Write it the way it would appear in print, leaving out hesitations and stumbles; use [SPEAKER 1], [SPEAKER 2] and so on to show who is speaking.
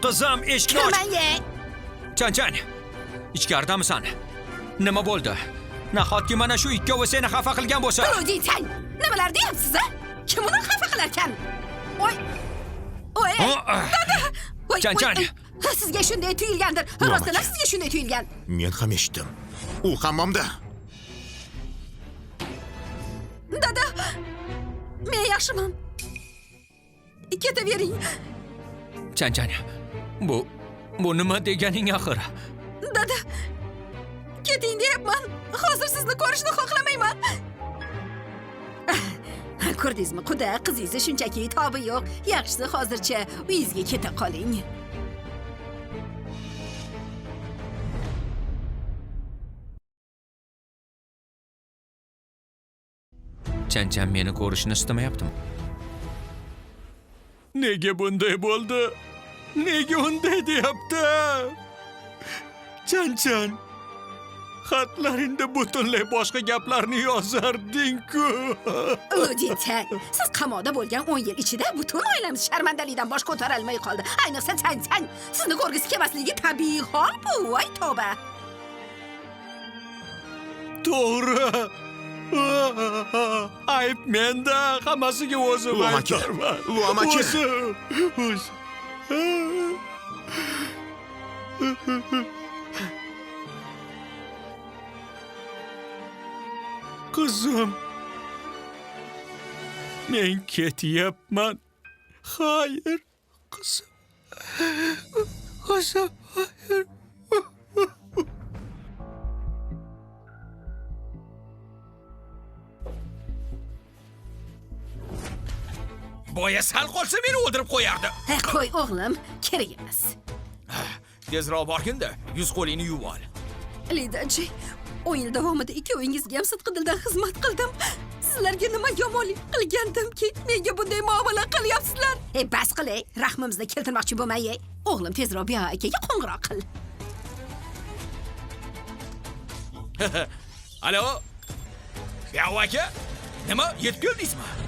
[SPEAKER 1] Qizim, eshikni och.
[SPEAKER 2] Kirmang.
[SPEAKER 1] Chanchan, ichkaridamisan? Nima bo'ldi? Nahotki mana shu ikkovi seni xafa qilgan bo'lsa?
[SPEAKER 2] Loditang, nimalar deyapsiz a? Kim uni xafa qilarkan? Oy! Oy! Dada! Voy,
[SPEAKER 1] Chanchan.
[SPEAKER 2] voy, voy. Sizga shunday tuyulgandir. Rostdan ham sizga shunday tuyulgan.
[SPEAKER 3] Men ham eshitdim. U hammomda.
[SPEAKER 2] Dada, men yaxshiman. Ketavering.
[SPEAKER 1] Chanchan, bu nima deganing axir?
[SPEAKER 2] Dada, keting deyapman. Hozir sizni ko'rishni xohlamayman. Ko'rdingizmi, quda, qizingizni shunchaki tobi yo'q. Yaxshisi hozircha uyingizga keta qoling.
[SPEAKER 1] Chanchan meni ko'rishni istamayaptimi? Nega bunday bo'ldi? Nega unday deyapti? Chanchan, xatlaringda butunlay boshqa gaplarni yozarding-ku.
[SPEAKER 2] Loditang, siz qamoqda bo'lgan 10 yil ichida butun oilamiz sharmandalikdan bosh ko'tarolmay qoldi. Ayniqsa Chanchan, sizni ko'rgisi kelmasligi tabiiy hol bu, voy tavba.
[SPEAKER 1] To'g'ri. Ayb menda, hammasiga o'zim
[SPEAKER 3] Luam aka,
[SPEAKER 1] aybdorman.
[SPEAKER 3] Luam aka.
[SPEAKER 1] O'zim. O'zim. Qizim. Men ketyapman. Xayr, qizim. Qizim, xayr. Boya sal qolsa meni o'ldirib qo'yardi.
[SPEAKER 2] Qo'y o'g'lim, kerak emas.
[SPEAKER 1] Tezroq borgin-da, yuz qo'lingni yuvib ol.
[SPEAKER 2] Lidachi, 10 yil davomida ikkovingizga ham sidqi dildan xizmat qildim. Sizlarga nima yomonlik qilgandimki, menga bunday muomala qilyapsizlar? Ey, bas qil, ey, rahmimizni keltirmoqchi bo'lmay, ey. O'g'lim, tezroq Biya akaga qo'ng'iroq qil.
[SPEAKER 1] Alo. Biya aka, nima, yetib keldingizmi?